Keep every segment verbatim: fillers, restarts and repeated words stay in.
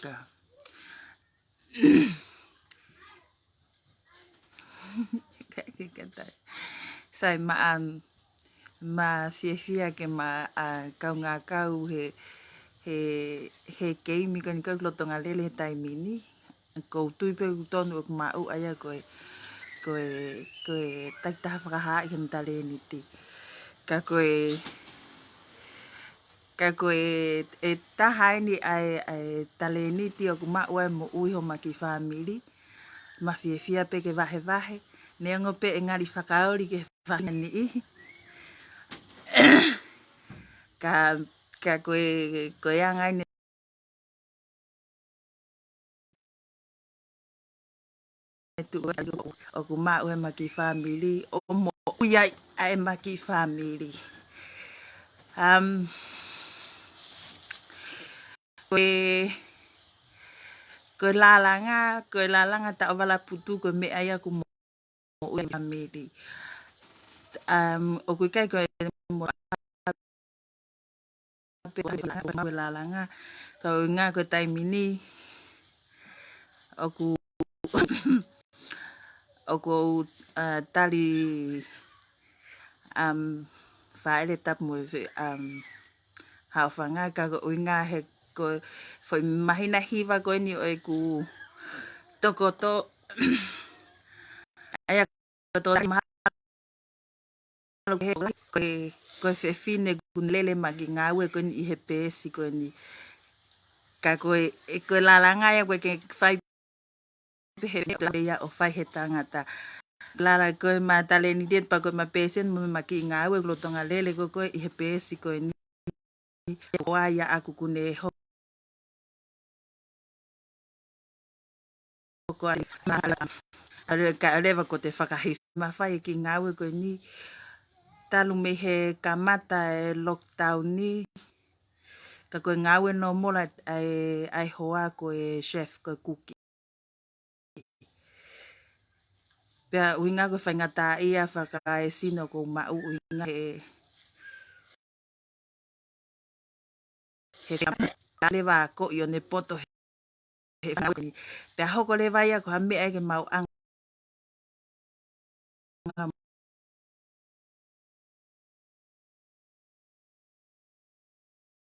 Ka. Ka, ka, ka, ta-, sai ma, um, ma fiefia ke ma, a, kaungā kau he, he, he keimi ko eni ko e lolotonga lele he taimi ni. Ko u tui pē ʻoku tonu ʻoku maʻu ʻa ia ko e, ko e, ko e takitaha fakahaaʻi hono talēniti. Ka ko e, ka ko e, e taha eni ʻa e, ʻa e talēniti ʻoku maʻu ai e moʻui homa kiʻi fāmili. Ma fiefia pē ke vahevahe. Neongo pē ʻe ngali fakaoli ki he fāmili ʻe niʻihi. Ka, ka ko e, ko e anga eni e tuʻu ʻoku maʻu ʻe hema kiʻi fāmili, ʻo moʻui ai ʻa hema kiʻi fāmili. Um, ko e, ko e lālanga, ko e lālanga taʻovala putu ko e meʻa ia ʻoku moʻui ai e fāmili. Um, ʻoku ʻikai ko e mo pe ko e lālanga. Ka ʻuhinga ko e taimi ni, ʻoku, ʻoku ou, uh, tali, um, fāʻele tapu mo e fe-, um, haʻofanga, ka ko e ʻuhinga he ko e foʻi māhina hiva ko eni ʻo ʻeku tokoto. ʻA ia ko e tō tali mahalo ko e, ko e, ko e fefine ʻoku ne lele hema kiʻi ngāue ko eni ʻi he peesi ko eni. Ka ko e, e ko e lālanga ia ko e ke fai pē he ia ʻo fai he tangata. Lālanga ko e hema talēniti pea ko e hema peesi mo e hema kiʻi ngāue lolotonga lele ko ē ʻi he peesi ko eni. Ko ia ʻaku ʻoku ne hoko ai ma, ka ʻoua leva ko e te fakahifo. Ma fai e kiʻi ngāue ko eni talu mei he kamata e lockdown ni. Ka ko e ngāue nōmola ʻa e, ʻa e hoa ko e chef ko e kuki. Pea ʻuhinga ko e faingataʻaʻia fakaesino ʻoku ou maʻu ʻuhinga he, he fea leva ko ʻio ne poto he, he fanga ni. Pea hoko leva ia ko ha meʻa ke maʻu ʻa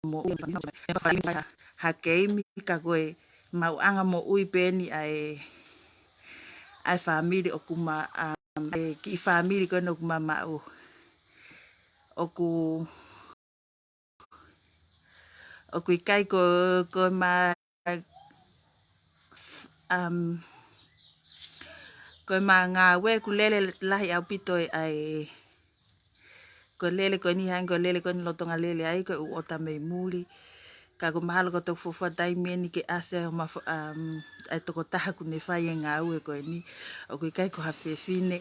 mo ha keimi ka ko e maʻuʻanga moʻui pē eni ʻa e, ʻa e fāmili ʻoku ma, um, ʻa e kiʻi fāmili ko eni ʻoku ma maʻu. ʻOku, ʻoku ʻikai ko, ko e ma, um, ko e ma ngāue ʻoku lele lahi ʻaupito ʻa e, ko e lele ko eni hangē ko e lele ko eni lolotonga lele ai ko e ʻū ʻota mei muli. Ka ʻoku mahalo ko e toki fuofua taimi eni ke ʻasi ai homa fo-, um, ʻa e tokotaha ʻoku ne fai e ngāue ko eni. ʻOku ʻikai ko ha fefine.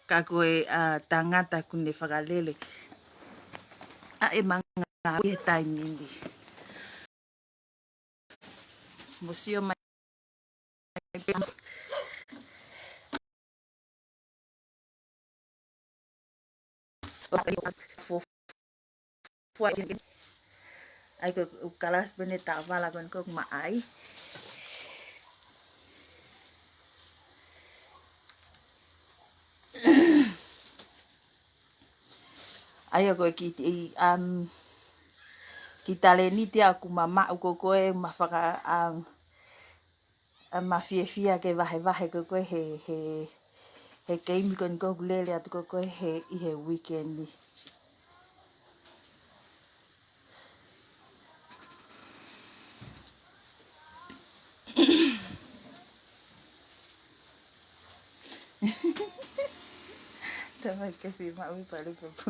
Ka ko e, a, tangata ʻoku ne fakalele ʻa e ma ngāue he taimi ni. Mo sio mai. Fuofua ʻi ai ko e kalasi pē eni taʻovala ko eni ʻoku ma ʻai. ʻA ia ko e kiʻi, um, kiʻi talēniti ʻoku ma maʻu ko ē ma faka, um, ʻa ma fiefia ke vahevahe ko ē he, he, he keimi ko eni ʻoku lele atu ko ē he, ʻi he weekend ni. Tamai ke fie maʻu e pale papu.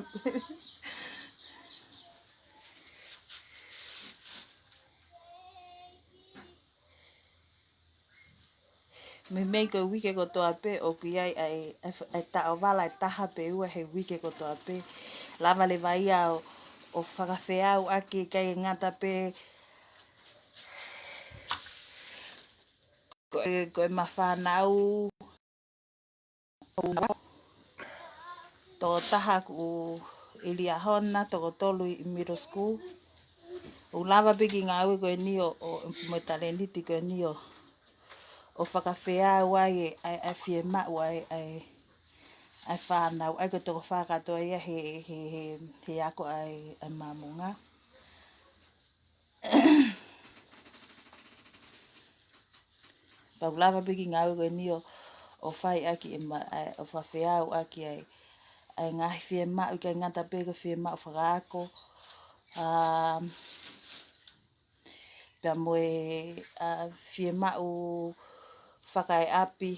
Meimei ko e uike kotoa pē ʻoku ʻi ai ʻa e, ʻa e, ʻa e taʻovala ʻe taha pe ua he uike kotoa pē. Lava leva ia ʻo, ʻo fakafeʻao ʻaki, ʻikai ngata pē ko e, ko e ma fānau. Tokotaha ʻoku ʻi Liahona, toko tolu ʻi middle school. ʻOku lava pē ki he ngāue ko eni ʻo, ʻo, mo e talēniti ko eni ʻo, ʻo fakafeau ai e, ʻa e, ʻa e fiemaʻu ʻa e, ʻa e, ʻa e fānau, ʻa ia ko e toko fā kātoa ia he, he, he, he ako ʻa e, ʻa e Māmonga. Pea ʻoku lava pē ki he ngāue ko eni ʻo, ʻo fai ʻaki e ma-, ʻa e, ʻo fakafeau ʻaki ʻa e, ʻa e ngaahi fiemaʻu, ʻikai ngata pē ko e fiemaʻu fakaako, ʻa, pea mo e, ʻa, fiemaʻu fakaeʻapi,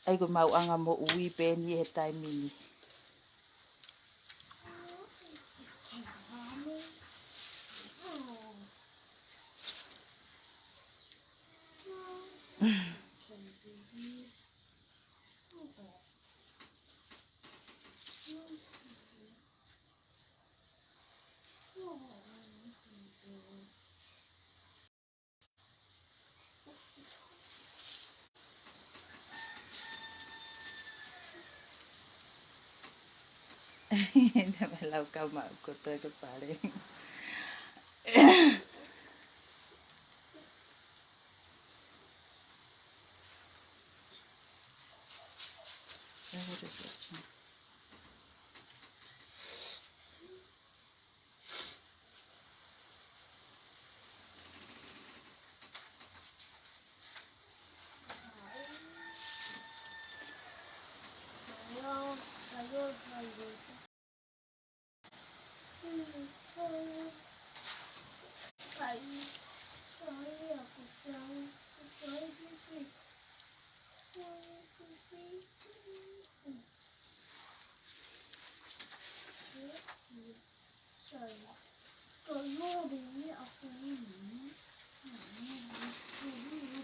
ʻa ia ko e maʻuʻanga moʻui pē eni he taimi ni. Naʻa mau lau kau maʻu kotoa ko e pale.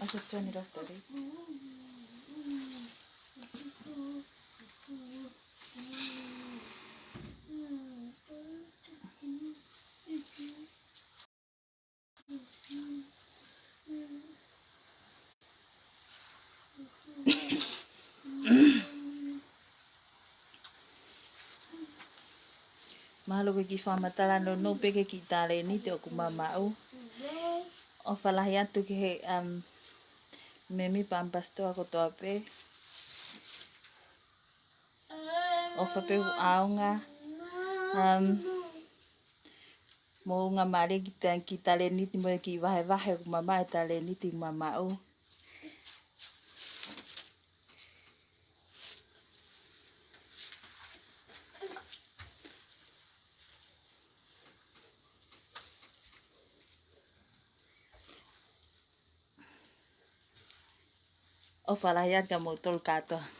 I'll just turn it off, Daddy. Mahalo ko e kiʻi fakamatala nounou pē ki he kiʻi talēniti ʻoku ma maʻu. ʻOfa lahi atu ki he, um, mēmipa ʻa e pasitoa kotoa pē. ʻOfa pē ʻoku ʻaonga, um, moʻunga mālie ki he kiʻi talēniti mo e kiʻi vahevahe ʻoku ma maʻu, e talēniti ʻoku ma maʻu. ʻOfa lahi atu kia moutolu kātoa.